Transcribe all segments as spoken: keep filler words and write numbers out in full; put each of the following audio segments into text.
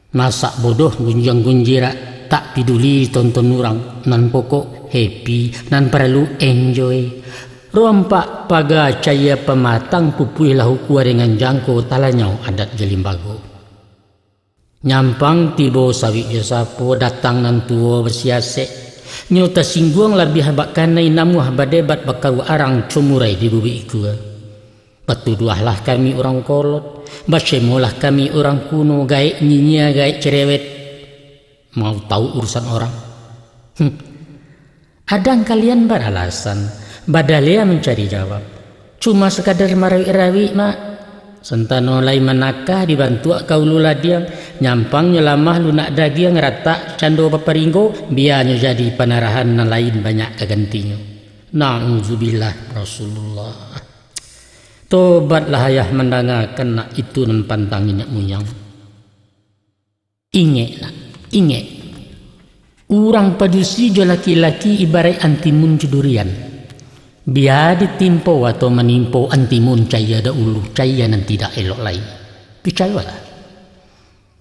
Masak bodoh gunjiang gunjirak, tak piduli tonton urang, nan pokok happy, nan paralu enjoy. Rompak paga cayia pamatang, pupuih lah ukua dengan jangko, talanyau adat jo limbago. Nyampang tibo sawik jo sapo, datang nan tuo basiasek. Nyo tasingguang labiah bak kanai, namuah badebat bakaruak arang, comurai di bubuik ikua. Batuduahlah kami urang kolot, basemolah kami urang kuno, gaek nyinyia, gaek cerewet. Mau tahu urusan orang? Hmm. Kadang kalian baralasan, badaleh mancari jawab. Cuma sakadar marawik-rawik, Mak. Santano lai manakah dibantuak ka ulu ladiang, nyampangnyo lamah lunak dagiang, ratak cando baparinggo, bianyo jadi panarahan nan lain banyak ka gantinyo. Na'udzubillah, Rasulullah. Tobatlah ayah mandangakan nak itu nan pantang niniak muyang. Ingek nak, ingek. Urang padusi jo laki-laki ibaraik antimun jo durian. Bia ditimpo atau manimpo antimun, cayia dahulu, cayia nan tidak elok lai. Picayolah.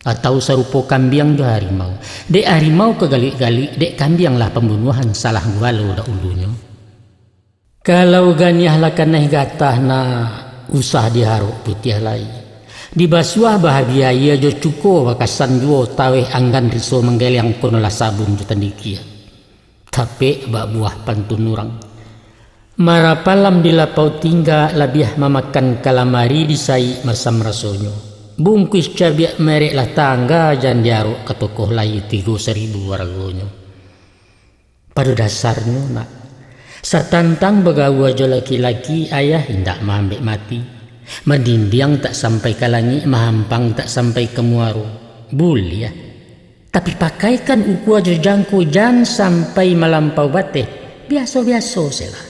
Atau sarupo kambiang jo harimau. Dek harimau ka galuik-galuik, dek kambiang lah pambunuahan, salah gualo dahulunyo. Kalau ganiah lah kanai gatah nak, usah diharok putiah lai. Dibasuah bahabiah aia jo cuko, bakasan juo taweh anggan riso manggeliang, konolah sabun jo tandikia. Tapek bak buah pantun urang. Marapalam di lapau tinggak, labiah mamakan kalamari, disaik masam rasonyo. Bungkuih cabiak merek lah tangga, jan diarok ka toko lai, tigo saribu aragonyo. Pado dasarnyo, nak, satantang bagaua jo laki-laki, ayah indak maambek mati. Mandindiang tak sampai ka langik, mahampang tak sampai ka muaro. Buliah. Tapi pakaikan ukua jo jangko, jan sampai malampau bateh. Biaso-biaso se lah.